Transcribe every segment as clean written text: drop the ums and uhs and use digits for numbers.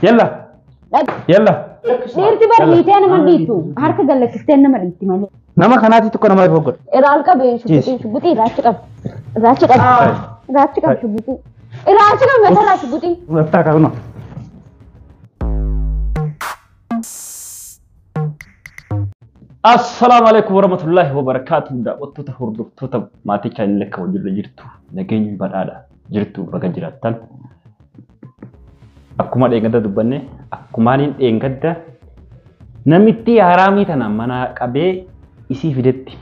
Yalla. Yalla. Dhiirti bar hiitee nama dhiittu. Harka gallakkistee nama dhiitti malee. Nama kanaati tokko nama irra godha. Irraal qabe shubbitii shubbitii irraachi qabe. Irraachi qabe. Irraachi qabe shubbitii. Irraachi qabe matarraa shubbitii. Laftaa kaa'u. Assalaamu alaikum warahmatullahi wabarakatuh. Daawwattoota hordoftoota maatii chaanillee akka wajjirra jirtu nageenyi badhaadha jirtu baga jiraattan. Akkuma dheengadda dubbanne akkumaaniin dheengadda namitti haraamii tana mana qabee isii fidetti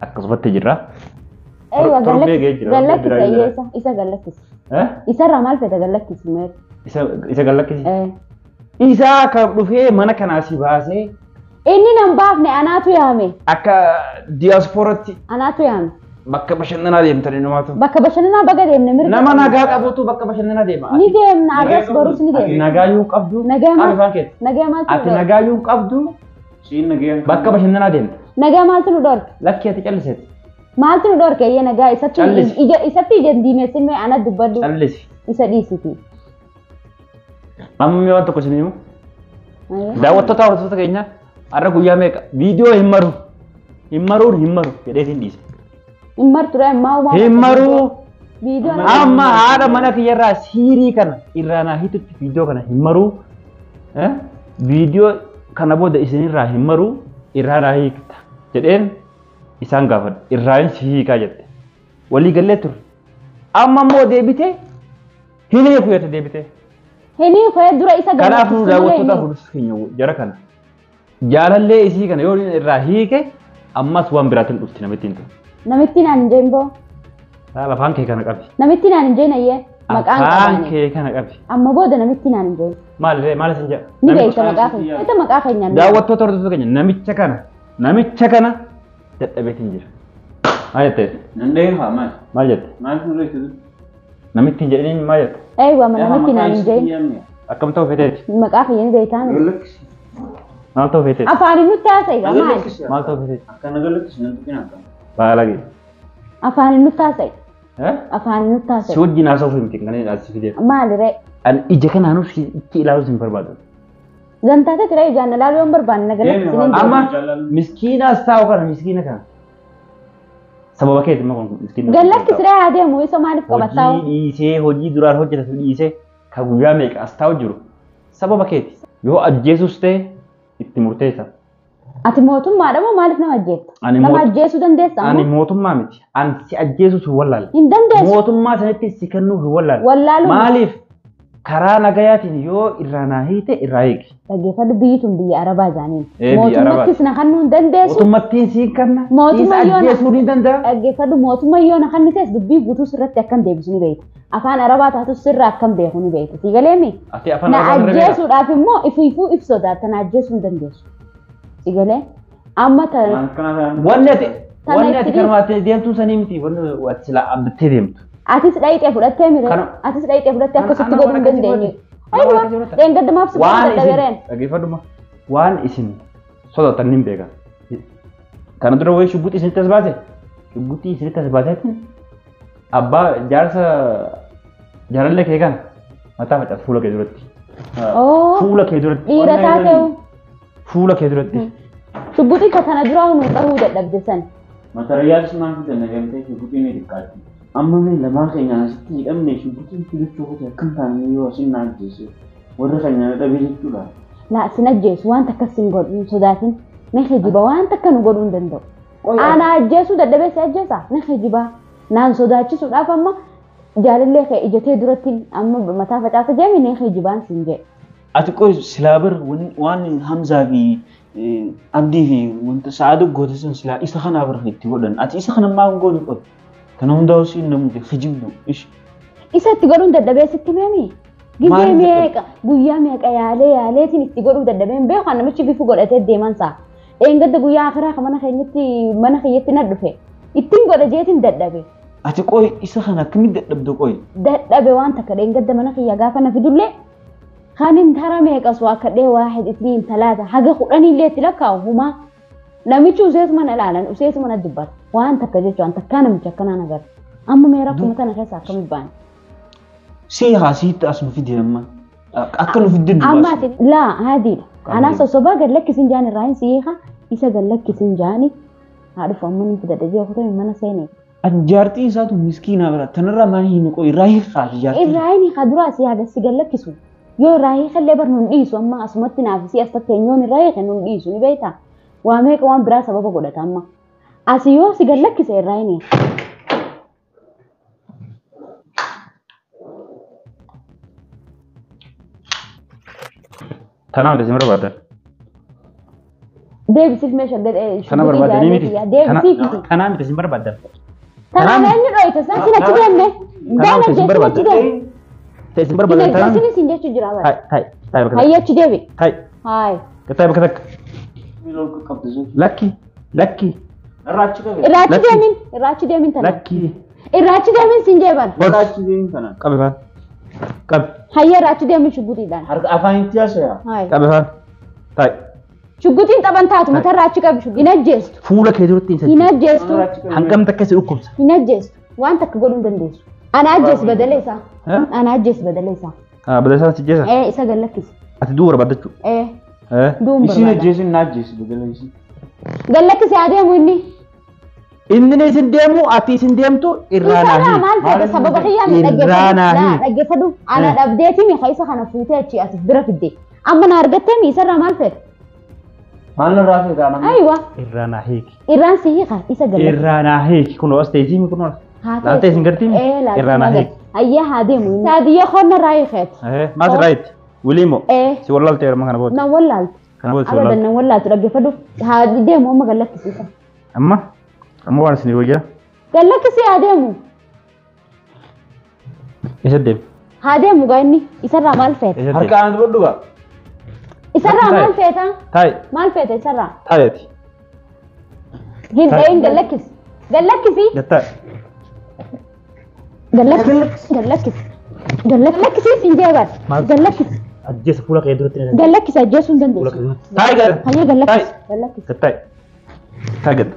akkasumatti jirra. Eeywa Torbee ga'ee jira. gallakkisa isa isa gallakkisa. Isarraa maal fedha gallakkisi mee? Isa gallakkisi. Isaa kan dhufee mana kanaa si baasee Inni nan baafne anaatu yaame. Akka diyaaspooratti Anaatu yaame. bakka bashannanaa deemtanii namaatu. Bakka bashannanaa baga deemne mirga. Nama nagaa qabutu bakka bashannanaa deema. Ni deemna arras borus ni deemna. Nagaa yoo qabdu. Nagaa maal? Afaan keeti. Nagaa maaltu Ati nu dhorka? nagaa yoo qabdu Siin nagayaan. bakka bashannanaa deemta. Nagaa maaltu nu dhorka? Lakki ati calliseeti. Maaltu nu dhorka iyyee nagaa isatti Callisi. ija isatti ija diimeessin mee ana dubbadhu Callisi. isa dhiisiti. Amma mee waan tokko isin himu. Daawwattoota hordoftoota keenya har'a guyyaa meeqa viidiyoo hin maru. Hin maruun hin maru jedheetiin dhiise. Hin martu dha hin maa'u Hin maruu. Viidiyoo Amma haadha mana kiyyarraa siirii kana irraa naa hitutti viidiyoo kana hin maruu. Viidiyoo kana booda isinirraa hin maruu irraa naa hiikta jedheen isaan gaafadha. Irraa si hiikaa jette. Walii gallee turre. Amma immoo deebitee hin hiiku jette deebitee. Hin hiiku dura isa Kanaafuu gallakkisi malee daawwattoota hin hiiku. hordoftoota keenya jara kana. Jaalallee isii kana yoo irraa hiike ammas waan biraatiin dhufti namittiin tun. Namitti naan hin jeen boo. Afaan kee kana qabi. Namitti naan hin jeen ayyee maqaan Afaan qabaane. kee kana qabi. Amma booda namitti naan hin jeen. Maal maal isin jedha? Ni beekta maqaa keenya. Beekta maqaa keenyaan. Daawwattoota hordoftoota keenya namicha kana dadhabeetiin jira. Maal jette? Nan dhahee haa maal? Maal jette? Maal fuula itti? Namitti hin jedhiniin maal jette? Eeywa namitti naan hin jeen. Akkam ta'u feeteeti? Maqaa keenya ni beektaa miti. Galakkisi. Maal ta'u feeteeti? Afaaniin nutti haasa'i maal? Maal ta'u feeteeti? Akkana galakkisi nan tuqin akka. Baalagee. Afaaniin nutti haasa'i. Afaaniin nutti haasa'i. Si wajjin haasa'uuf miti kan inni asii fideef. Maali ree? Ani ija kanaanuu itti ilaaluus hin barbaadu. Gantaate ture ijaan ilaaluu hin barbaanne na galakkisi ni Amma miskiinaas taa'u kana miskiina kana. Sababa keeti immoo kun miskiina. Gallakkisi ree haa deemu isa maaliif qabataa? Hojii dhiisee hojii duraan hojjetatu dhiisee ka guyyaa meeqa as taa'u jiru sababa keeti. Yoo ajjeesus ta'e itti murteessa. Ati mootummaadha moo maaliif nama ajjeetta? Nama ajjeesuu dandeessa Ani ammoo? mootummaa miti. Ani si ajjeesus hin wallaalle. Hin dandeessu. Mootummaa sanatti si kennuu hin wallaalle. Wallaaluu miti. Maaliif karaa nagayaatiin yoo irraa naa hiite irraa hiiki. Dhaggeeffadhu biyyi tun biyya Arabaa jaaniin. Biyya Mootummattis na kennuu hin dandeessu. Mootummattiin si kenna. Mootummaa Isa yoo na- ajjeesuu ni danda'a. Dhaggeeffadhu mootummaa yoo na kennites dubbii guutuu sirratti akkam deebisu ni beekta. Afaan Arabaa taatus sirra akkam beeku ni beekta. Si galeemi? Ati afaan Na Arabaa sirra beekta? ajjeesuudhaaf immoo ifiifuu if sodaata na ajjeesuu hin dandeessu. Si galee? Amma ta Wanni ati Tana wanni ati itti kanumaatti deemtuu sanii miti wanni ati silaa abdattee deemtu. Atis dhayitee fudhattee mire? Atis dhayitee fudhattee akkasitti godhuu hin dandeenye. Aywa, dheengaddumaaf si godhuu Waan isin dadhabeereen. dhaggeeffadhuma waan isin sodaatan hin beekan. Kana dura wayii shugguxii isinitti as baase shugguxii isinitti as baaseetti abbaa jaarsa jaalallee kee kana mataa facaasa fuula kee duratti. Oo, Fuula kee duratti. dhiira taateewu. Fuula kee duratti. Shugguxii ka kana duraa nu dhahuu dadhabde san. Matariyaalis maal fidan nagamtee shugguxiin ni xiqqaatti. Amma mee lamaan keenya asitti hidhamne shugguxiin filachuu kote akkam taane yoo asin na ajjeese warra keenya na dhabe jechuudha. Laa sin ajjeesu waan takka sin godhu hin sodaatin. Ni kijiba waan takka nu godhuu hin danda'u. Ana ajjeesuu dadhabee si ajjeesa ni kijiba. Naan sodaachisuudhaaf amma jaalallee kee ijatee duratti amma mataa facaasa jeemi ni kijibaan sin jedhe. Ati qoy silaa bar waan Hamzaa fi Abdii fi wanta Sa'aaduu goote sun silaa isa kanaa bar itti godhan. Ati isa kana maal gootu qote? Kana hundaa siin namni kijibdu ishi. Isa itti godhuun dadhabee sitti meemi? Gizee Maaliif meeqa guyyaa meeqa yaalee yaaleetiin itti godhuu dadhabee hin beeku kan namichi bifu godhatee deeman sa'a. Dheengadda guyyaa akiraa kan mana keenyatti na dhufe. Ittiin godha jeetiin dadhabe. Ati qoy isa kana akkamitti dadhabde qoy? Dadhabe waan takka dheengadda mana kiyya gaafa na fidullee kan hin tara meeqa soo akka dhee waahid ittiin talaata haga kudhaniillee itti lakkaa'u humaa. Namichi useetuma na ilaalan useetuma na dubbata waan takka jechuun takkaa namicha akkanaan agarra. Amma mee rakkuma tana keessa akkamitti baane? See haa siitti as nu fide amma. Akka nuuf diddu. Amma ati laa haadiidha. Anaa sossobaa gad lakkisin jaan irraa hin si'iiqa isa gad lakkisin jaani haa dhufu amma inni fudhadhe jee kutame mana seenee. Ati jaartii isaatu miskiina bira tanarraa maal hin qoy irraa hiikaa jaartii. Irraa hin hiikaa duraa si haga si gad lakkisu. Yoo irraa hiikallee bar nun dhiisu amma asumatti naaf si as fakkeenyoon irraa hiike nun dhiisu ni beektaa. Waa meeqa waan biraa sababa godhata amma. Asii yoo si gad lakkise irraa hin hiika. Tanaa miti isin barbaadan. Deebisiif meeshaa gad Tana barbaadanii miti. Deebisiif miti. Tanaa miti isin barbaadan. Tanaan eenyu dhoyta san sin achi deemne. Tanaa miti isin Deemne achi barbaadan. deemne. Ta'e isin barbaadan tanaa. Isin isin jechuu jira bara. Ta'i ta'i ta'i bakka takka. Hayya achi deebi. Ta'i Haay. ta'i bakka takka. Lakki lakki Irraa achi qabe. Irraa achi Lakki. deemin. Irraa achi deemin tana. lakki. Irraa achi deemin sin jee bara. Irraa achi deemin kana. Qabi faan. Qabi Hayya irraa achi deemin shugguxiidhaan. Harka afaan itti haasa'aa. Haay. qabi faan. Ta'i. Shugguxiin taphan taatu matarraa achi qabi shugguxii. Hin ajjeestu. Fuula kee duratti hin Hin sajjisu. ajjeestu. Hangam takka si dhukkubsa. Hin ajjeestu. Waan takka godhuu hin dandeessu. Ana ajjeesu badala isaa. Ana ajjeesu badala isaa. Badala isaa si jeesa. Ee isa gad lakkisi. Ati du'uu barbaadda jechuudha. Ee du'uun Isin barbaada. ajjeesin na ajjeesi badala isii. Gad lakkisi haa deemu inni. Inni isin deemu ati isin deemtu irraa naa Isarraa hiiki. maal fedha sababa kiyyaan Irraa naa dhaggeeffadhu. hiiki. Dhaggeeffadhu. Ana dhabdeeti mi isa kana fuutee achi as bira fidde. Amma na argattee mi isarraa maal fedha? Maal narraa fedha nama? Aywa. Irraa naa hiiki. Irraan si hiika isa gad lakkisi. Irraa naa hiiki. Kunoo as teessii mi kunoo as. Haa Laaltee isin gartii mi? Ee laaltee Irraa naa magal. hiiki. Ayyaa haa deemu inni. Saadiyya qonna irraa hiikeeti. Maal sirraa hiitti? Wiliimo. Ee Si wallaalte yeroo kana booda. na wallaaltu. Kana booda si Abadan wallaalte. na wallaaltu dhaggeeffadhu. Haa deemu amma gad lakkisiisa. Amma amma waan isin wayyaa. Gad lakkisii haa deemu. Isa deemu. Haa deemu gaa inni isarraa maal feeta? Isa deemu. Harka aanatu badhu gaa. Isarraa maal feeta? Taa'i. Maal feeta isarraa? Taa'i ati. Hin dhayin gad lakkisi. Gad lakkisi. Gad taa'i. Gad lakkisi. Gad lakkisi. Gad lakkisi siin jee bar. Maal? Gad lakkisi. Ajjeesa fuula kee duratti ni Gad lakkisi ajjeesuu hin Fuula dandeessu. kee duratti. Taa'i gad. Hayyee gad lakkisi. Gad lakkisi. Gad taa'i. Taa'i gad.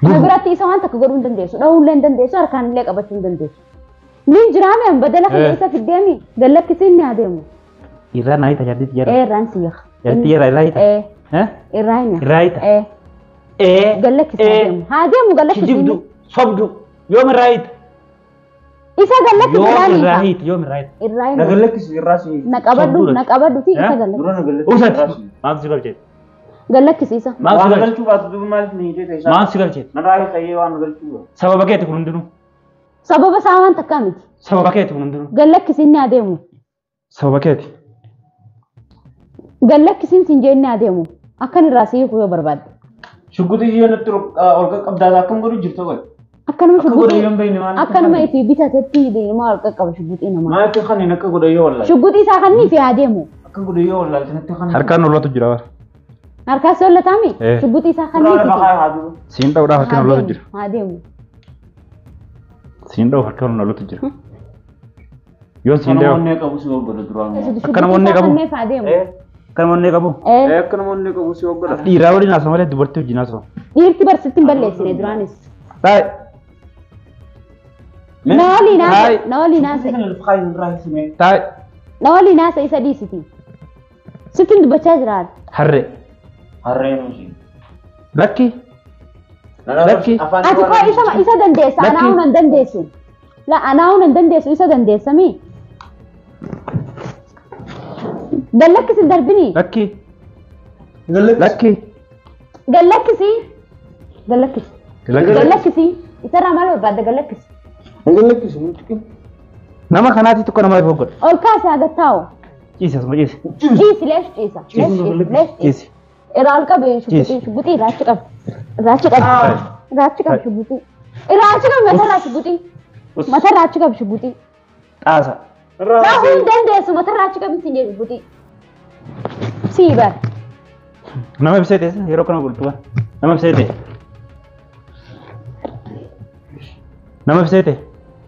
Kana biratti isa waan takka godhuu hin dandeessu. Dhahuu illee hin dandeessu. Harkaan illee qabachuu hin dandeessu. Ni jiraame badala kana isa fiddeemi. Gad lakkisi inni haa deemu. Irraa naa hiita jaartii jara. Ee irraan si yaqa. Jaartii jara irraa hiita. Ee irraa hin yaqa. Irraa hiita. Ee Ee. gad lakkisi haa deemu. Haa deemu gad lakkisi inni. Kijibdu sobdu yoom irraa hiita? Isa gad lakkisi Yoom irraan irraa hiika. hiita yoom irraa hiita. Irraa hin Na yaqa. gad lakkisi irraa si. Na qabadhu na qabadhu fi isa gad lakkisi. Dura na gad lakkisi. Usati. Maal si galcheeti? Gad lakkisi isa. Maal si Waan galcheeti? galchuu baatu duuba maaliif na hiitee ta'e isaa? Maal si galcheeti? Narraa hiika waan galchuu baatu. Sababa keeti kun hundinuu. Sababa isaa waan takkaa miti. Sababa keeti kun hundinuu. Gad lakkisi inni haa deemu. Sababa keeti. Gad lakkisiin siin jee inni haa deemu. Akkan irraa si hiiku yoo barbaadde. Shugguxii ishee natti ol qaqqabdaa akkam godhu jirta qoy. Akkanuma Akka godhe shugguxii yoo hin beekne maal? akkanuma ifi bitatetti deemaa ol qaqqaba shugguxii namaa. Maal akka kanneen akka godhe yoo wallaalte? Shugguxii isaa kannii fi haa deemu. Akka godhe yoo wallaalte natti kanneen. Harkaan ollatu jira bara. Harkaas ollataami? Eh. Shugguxii isaa kannii Suuraa fi lafa haa duuba. Siin dha'uudhaaf harkaan haa ollatu deemu. jira. Haa deemu. Siin dha'uuf harkaan ollatu jira. Yoo siin Akka dha'u. namoonni qabu si hoggola duraan. Akka namoonni qabu. Kanneef haa deemu. Akka namoonni qabu. Eh. Akka namoonni qabu si hoggola. Dhiiraa waliin haasa'u malee dubartii wajjin haasa'u. Dhiirti barsiitti hin balleessine duraanis. Taa'i. Na waliin haasa'e. Haay. Na waliin haasa'e. Kana lafa kaayi irraa hiisime. Taa'i. Na waliin haasa'e isa dhiisiti. Sittiin dubbachaa jira. Harree. Harreen hojii. Lakki. Lakki. Ati koo isa isa dandeessa Lakki. anaa hin dandeessu. La anaa hin dandeessu isa dandeessa mi? Gad lakkisi hin darbini. Lakki. Lakki. Gad lakkisi. Gad lakkisi. Gad lakkisi. Isarraa maal barbaadda gad lakkisi. Gad lakkisi mucqi. Nama kanaati tokko nama irra godha. Ol kaase haa gad taa'u. Ciisi asuma ciisi. Ciisi leesh ciisa. Leesh ciisa. Leesh ciisa. Ciisi. Irraa ol qabi shugguxii shugguxii irraa achi qabi. Irraa achi qabi. Irraa achi qabi shugguxii. Irraa achi qabi matarraa shugguxii. Matarraa achi qabi shugguxii. Xaasa. Dhahuu hin dandeessu matarraa achi qabi siin jedhu shugguxii. Sii bar. Nama ibsee teessa yeroo kana godhtu bara. Nama ibsee ta'e. Nama ibsee ta'e.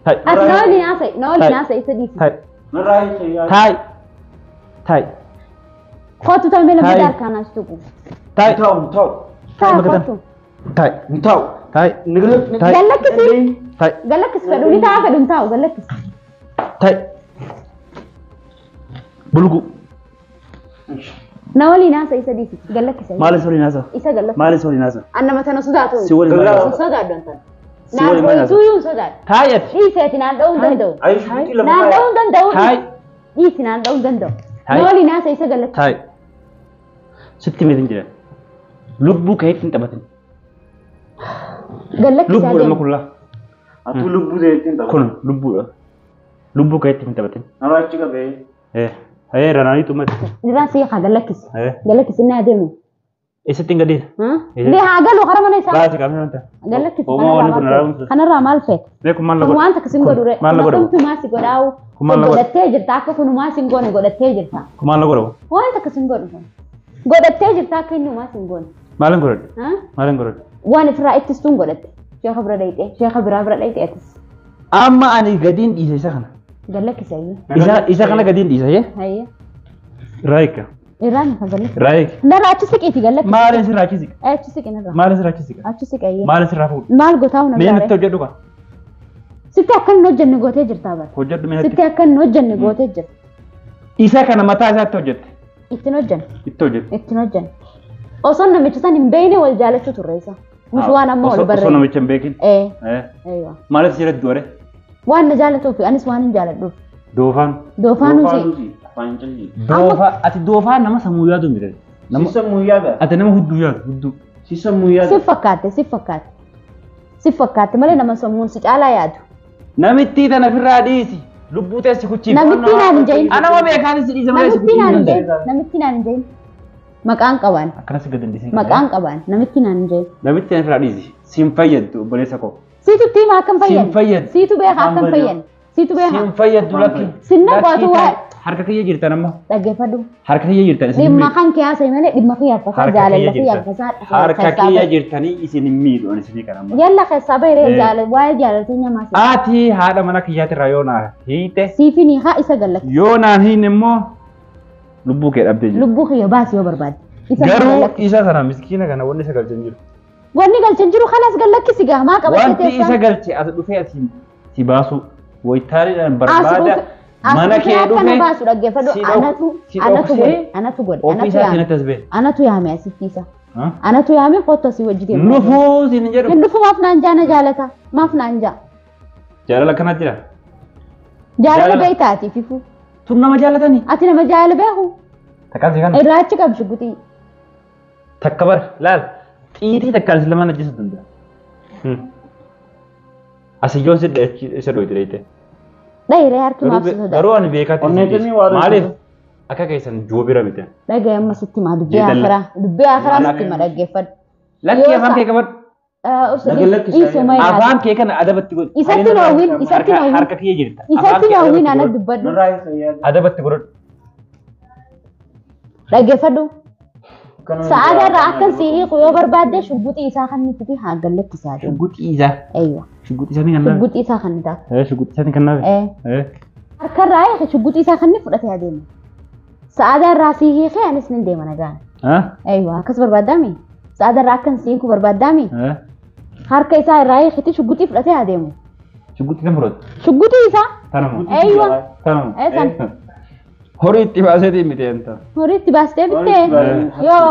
Taa'i. Ati na waliin haasa'e na waliin haasa'e isa dhiisi. Taa'i. Narraa hiika. Taa'i. Taa'i. Kootu ta'e meela Taa'i. booda harkaan as tuqu. Taa'i. Ta'u ta'u. Taa Bakka kootu. Taa'i. Ta'u. Taa'i. Taa'i. Gad lakkisi. Taa'i. Gad lakkisi fedhu ni ta'a fedhu hin taa'u gad lakkisi. Taa'i. Bulgu. Na waliin haasa isa dhiisi. Gallakkisa. Maal isa waliin haasa? Isa gallakkisa. Maal isa waliin haasa? An nama tana sodaatu. Si waliin maal haasa? Hin sodaadhu an tana. Si Naan waliin maal haasa? dho'ituu hin sodaadhu. Taa'i ati. Dhiisi ati naan dha'uu hin danda'u. Ayi shuguxii lafa Naan kaa'i. dha'uu hin danda'u. Taa'i. Dhiisi naan dha'uu hin danda'u. Taa'i. Na waliin haasa isa gallakkisa. Taa'i. Sitti himeetin jira. Lubbuu keetti hin taphatin. Gallakkisa Lubbuudha amma adeemu. kullaa. Atuu lubbuu ta'etti hin taphatin. Kun lubbuudha. Lubbuu keetti hin taphatin. Nama achi qabee. Eh ranaanii xumate. Irraan si haa gallakkisi. Eh. Gallakkisi inni adeemu. Eessatti hin gadiin? Ni haa galu karaa mana isaa. Baasi qaamni wanta. Gallakkisi. Homaa wanni kun araarumsa. Kanarraa maal feeta? Mee kun maal na Kun godha? waan takka sin godhu ree. Maal na godha? Akkamtu si godhaa'u. Kun maal na godha? Godhattee jirta akka kunumaa sin goone godhattee jirta. Kun maal na godha? Waan takka sin godhu kun. Godhattee jirta akka inni homaa sin goone. Maal hin godhadhu? Ha? Maal hin godhadhu? Waan ofirraa ittistuun godhatte. Sheekha bira dhayxee, sheekha biraa bira dhayxee atis. Amma ani gadiin dhiise isa kana. Gallakkisa iyyuu. Isa kana gadiin dhiise yee? Hayya. Raayika. Irraan kan gallakkisa. Raayika. Narraa achi siqiiti gallakkisa. Maaliin sirraa achi siqa? Achi siqi narraa. Maaliin sirraa achi siqa? Achi siqa iyyuu. Maaliin sirraa fuudha? Maal gotaa huna Mee natti biraa? hojjedhu kaa? Sitti akka hin hojjenne gootee jirta bara. Hojjedhu mee natti. Sitti akka hin hojjenne gootee jirta. Isa kana mataa isaatti hojjette. Ittiin hojjenne. Itti hojjette. Ittiin hojjenne. Osoo namicha san hin beekne wal jaalachuu turre isa. Nus waan amma wal Osoo barree. namicha hin beekin. Ee. Eh. Eeywa. Maaliif sirratti du'are? Waan na jaallatuuf anis waan hin jaalladhuuf. Doofaan. Doofaanuu si. Doofaanuusi afaan calli. Doofaa ati doofaa nama sammuu yaadu miti. Si sammuu yaada. Ati nama hudduu yaadu hudduu. Si sammuu yaada. Si fakkaatte si fakkaatte. Si fakkaatte malee nama sammuun si caalaa yaadu. Namittii tana ofirraa dhiisi. Lubbuu teessi kuchiif. Namittii naan hin jedhin. Anama beekaanis si dhiise malee si Namittii naan hin kuchiif. jedhin. Namittii naan hin jedhin. Maqaan qabaan. Akkanas gad hin dhiisin. Maqaan qabaan. Namittii naan hin jedhin. Namitti tana ofirraa dhiisi. Siin fayyaddu obboleessa koo. Siitu itti hima akka hin Siin fayyadne. fayyaddu. Siitu beeka akka hin fayyadne. Siitu beeka. Siin fayyaddu lakki. Sinna qo'atu waa. Harka kiyya jirtan amma. Dhaggeeffadhu. Harka kiyya jirtan isin hin Dhimma miidhu. kan kee haasa'e malee dhimma kiyya akkasaa Harka jaalala kiyya kiyya jirtan. akkasaa Harka kiyya jirtanii isin hin miidhu ani isinii kana amma. Yalla keessaa bahee Eh. jaalala waa'ee jaalaltii nyamaa si. Ati haadha mana kiyyaatirraa yoo naa hiite Siifin haa isa gallakkisa. yoo naan hiine immoo lubbuu kee dhabdee jirti. Lubbuu kiyya baasi yoo barbaadde. Isa Garuu gallakkisi. isa kana miskiina kana wanni isa galche hin jiru. Wanni galchan jiru kanas gallakkisi gaa maa qabattee Wanti isa teessaan. galche as dhufee asiin si baasu wayitaariidhaan As barbaada dhufe mana as kee dhufee akka na dhufe baasu dhaggeeffadhu si anatu si anatu godhe dhoksee anatu godhe ofii anatu isaatiin yaame natti as ba'e. anatu yaame asitti isa anatu yaame kottu asii wajji deemu. Nufuu siin hin jedhu. Hin dhufu maaf naan jaa na jaalata maaf naan jaa Jaalala akkanaa jira. jaalala Jaalala. beektaati fifu Tun nama jaalatanii. ati nama jaalala beeku Takka si kana. irraa achi qabshu guxii. Takka bara laal xiitii takkaan si lamaan ajjeesuu danda'a. Asiyyoon si isa dhoyte dheeyte. Dhayiree harki maaf si sodaata. Garuu ani beekaatti si Onneetiin dhiisa. waa Maaliif akka keessan joobira miti. Dhagaye amma sitti himaa dubbii Jeedala. akiraa dubbii akiraa sitti hima dhaggeeffadhu. Lakkii Yoo afaan sa- kee qabadhu. Dhiisuma yaadu. Afaan kee kana adabatti godhu. Isatti noowwin isatti noowwin Harka kiyya jirta. Afaan isatti kee noowwin adabatti ana godhu. dubbadhu. Nurraa isa yaada. Adabatti godhadhu. Dhaggeeffadhu. Sa'aada irraa akkan si hiiku yoo barbaadde shugguxii isaa kan nuti haa gallakkisaa deemu. Shugguxii isaa. Eeywa. Shugguxii isaatiin kan naafe. Shugguxii isaa kan ta'a. Shugguxii isaatiin kan naafe. Ee. Harkarraa hiike shugguxii isaa kan inni fudhatee adeema. Sa'aada irraa si hiikee anis nin deema nagaan. Eeywa akkas barbaaddaami? Sa'aada irraa akkan si hiiku barbaaddaami? Harka isaa irraa hiikiti shugguxii fudhatee adeemu. Shugguxii kan fudhatu. Shugguxii isaa? Tanuma. Eeywa. Tanuma. Ee san. Horii itti baaseetii miti enta. Horii itti baastee bittee? Yoo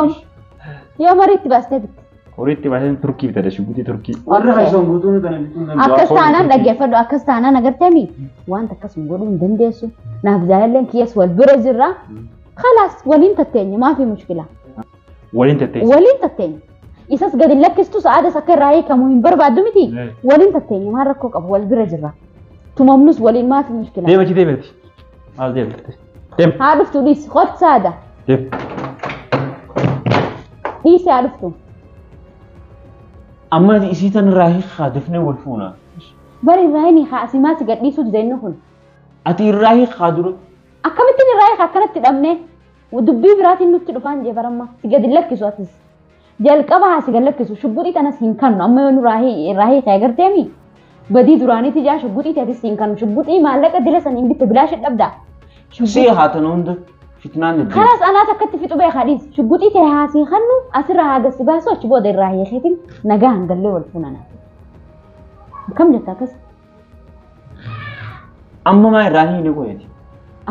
yoo horii itti baastee bitte. Horii itti baasee Turkii bitate shugguxii Turkii. Warra keessan guutuun kana bituun danda'u. Akkas taanaan dhaggeeffadhu akkas taanaan agarteemi wanta akkasuma godhuu hin dandeessu naaf jaalalleen kiyyas wal bira jirra khalaas waliin tatteenya maafi mushkila Waliin tatteessa. waliin tatteenya isas gadi lakkistu sa'aadas akka irraa hiikamu hin barbaaddu miti waliin tatteenya maal rakkoo qabu wal bira jirra tumamnus waliin maafi mushkila Deema achi deemati. Maal deemte? Deem. haa dhuftu dhiisi qot saada Deem. dhiisi haa dhuftu Amma isii tan irraa hiikaa dafnee wal fuuna. bari irraa hin hiikaa asii maasi gadhiisuu dideennu kun Ati irraa hiikaa dura. akkamittiin irraa hiikaa akkanatti dhabnee dubbii biraatiin nutti dhufaan jee baramma si gadi lakkisu atis jalqaba haa si gad lakkisu shugguxii tanas hin kannu amma yoo nu irraa hiikaa agarteemi badii duraaniiti jaa shugguxii atis hin kannu shugguxii maallaqa dila saniin bitte bilaashi dhabda Si haa tan hunda fitnaan deddeebi. Kalaas anaas akkatti fixu beekaa dhiisi shugguxii ta'e haa si kannu asirraa haa gasi baasu achi booda irraa hiikeetiin nagaa hangallee wal fuunana akkam jetta akkas Amma maa irraa hiine qoyati.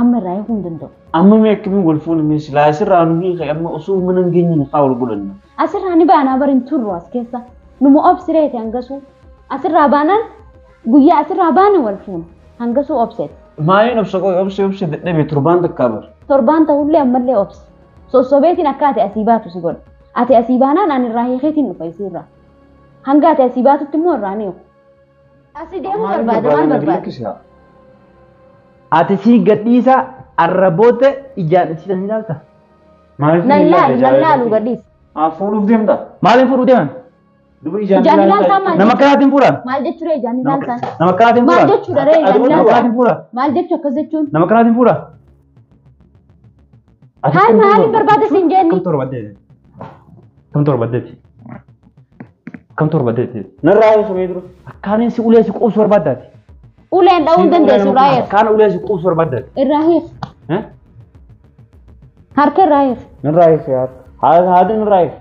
Amma irraa hiikuu hin danda'u. Amma mee akkamiin wal fuune mee silaa asirraa nu hiike amma osoo mana hin geenye haa wal godhanna. Asirraa ni baanaa bari hin turru as keessa. Numa obsireeti hangasuu. Asirraa baanaan guyyaa asirraa baane wal fuuna. Hangasuu obseeti. Maaliin obsa qoy obse obse dadhabe torbaan takkaa bar. Torbaan ta'ullee ammallee obse. Sossobeetiin akka ati asii baatu si godha. Ati asii baanaan ani irraa hiikeetiin dhufa isiirraa. Hanga ati asii baatutti immoo irraa ni hiiku. Asii deemuu barbaada maal barbaada? Ati sii gadhiisa arraboota ijaan itti ni ilaalta. Maaliif Nan laalu nan laalu gadhiisa. Haa fuudhuuf deemta. Maaliin fuudhuu deeman? Duba ijaan Ijaan ilaaltaa maal Nama jechuudha? akkanaatiin fuudhan? Maal jechuudha ijaan ilaaltaan? Nama akkanaatiin Maal fuudhan? jechuudha ree ijaan Nama ilaaltaan? akkanaatiin fuudhan? Maal jechuu akkas jechuun? Nama akkanaatiin fuudhan? Haal maaliin barbaada siin jenni? Kamtu barbaaddeeti? Kamtu barbaaddeeti? Kamtu barbaaddeeti? Narraa hiikamee dura. Akkaaniin si ulee si quubsu barbaaddaati. Uleen dha'uu hin dandeessu irraa hiik. Akkaan ulee si quubsu barbaaddaati. Irraa hiik. Harka irraa hiik. Narraa hiike haadha narraa hiike.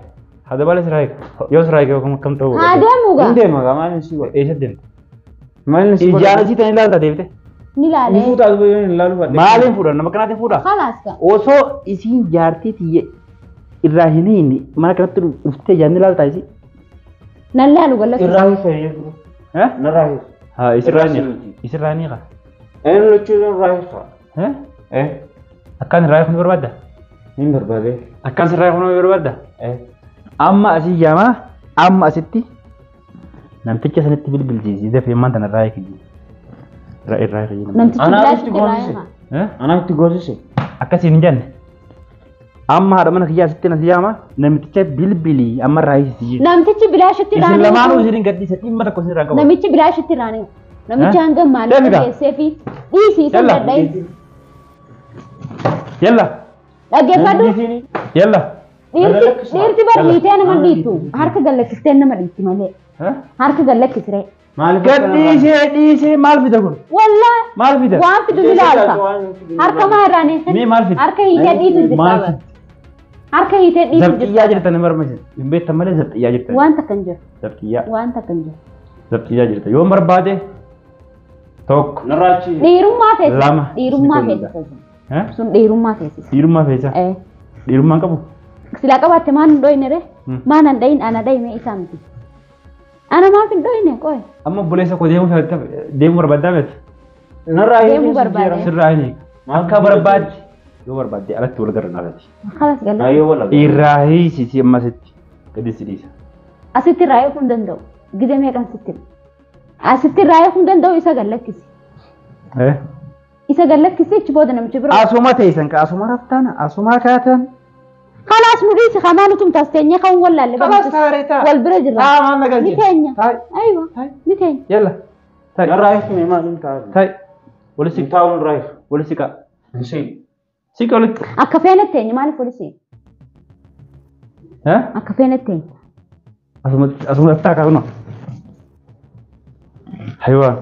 Haadha baala sirraa hiika. Yoo sirraa hiike kam ta'uu Haa deemuu Hin gaa. deema gaa maaliin si godha? Eessa deemta? Maaliin si godha? Ijaan asii tan ilaalta deebite. Ni Ni laalee. fuutaa duba yoo hin ilaalu baadhe. Maaliin fuudhan? Nama akkanaatiin fuudhaa? Khalaas gaa. Osoo isiin jaartii tiyya irraa hin hiine mana kanatti dhuftee ijaan ni ilaaltaa isii? Nan laalu gallasu. Irraa hiike dura. Narraa hiike. Haa isirraa ni isirraa ni hiika. Inni lachuu irraa hiika. Akkaan irraa hiikuu ni barbaadda? Hin barbaade. Akkaan sirraa hiikuu ni barbaadda? Amma asii yaamaa amma asitti namticha sanitti bilbilchiisii dafee ammaan tana irraa hiiki. Irraa hiiki. Namtichi Anaa bilaashitti itti irraa goosise. hiika. Anaa itti goosise. Akkasiin hin jenne. Amma haadha mana kiyyaa asitti nasi yaama namticha bilbilii amma irraa hiikisi. Namtichi bilaashitti irraa Isin ni lamaanuu hiiku. isin gadhiisa dhimma tokko isin irraa qabu. Namichi bilaashitti irraa ni hiiku. Namichi hanga maallaqa Deemi gaa. geessee fi dhiisii isa Yalla. dadha'i. Yalla Dhaggeeffadhu. yalla. Dhiirti bar hiitee nama dhiittu. Harka gallakkistee nama dhiitti malee. Harka gallakkisiree. Maaliif Gadhiisee dhiisee maal fida kun? Wallaa Maal fida? waan fidu ni ilaalta. Harka maa irraa ni Mee maal fida? Harka hiitee dhiitu jirta. Maal bar. fida? Harka hiitee dhiitu jirta. Zabxiyyaa jirtan hin barbaachisa. Hin beektan malee zabxiyyaa jirtan. Waan takka hin jiru. Zabxiyyaa. Waan takka hin jiru. Zabxiyyaa jirta. Yoon barbaade tokko Narraa achi. Dhiirummaa feesisa. Lama. Dhiirummaa Isin feesisa. Sun dhiirummaa feesisa. Dhiirummaa feesa. Dhiirummaan qabu. Silaa qabaatte maan hin dhoyne ree? Maan hin dhayin ana dhayime isaa miti. Ana maaf hin dhoyne qoy. Amma obboleessa koo deemuu barbaaddaa miti. Narraa Deemuu barbaade. Sirraa hin hiika. Akka barbaadde yoo barbaadde alatti wal garra naafati. Khalas galla. Ayyoo wal Irraa hiisisi ammasitti gadi si dhiisa. Asitti irraa eeguu hin danda'u. Gizee meeqan sitti hima? Asitti irraa eeguu hin danda'u isa gallakkisi. Isa gallakkisi achi booda namichi bira. Asuma teessan ka asuma raftaan asuma kaatan. Khalaas nu dhiisi kamaa nutum taas teenyee kan wallaalle. Khalaas taaree taa. Wal bira jirra. Taa maal na Ni galche. teenya. Taai. Aywa. Ni teenya. Yalla. Taai. Narraa hiikame maaliin taa'u? Taai. Wali siqa. Taa'u narraa hiika. Wali siqa. Hin seenu. Siqa walitti. Akka feenetti teenya maaliif wali siqa? Akka feenetti teenya. Asuma asuma raftaa kaasuma. Haywaa.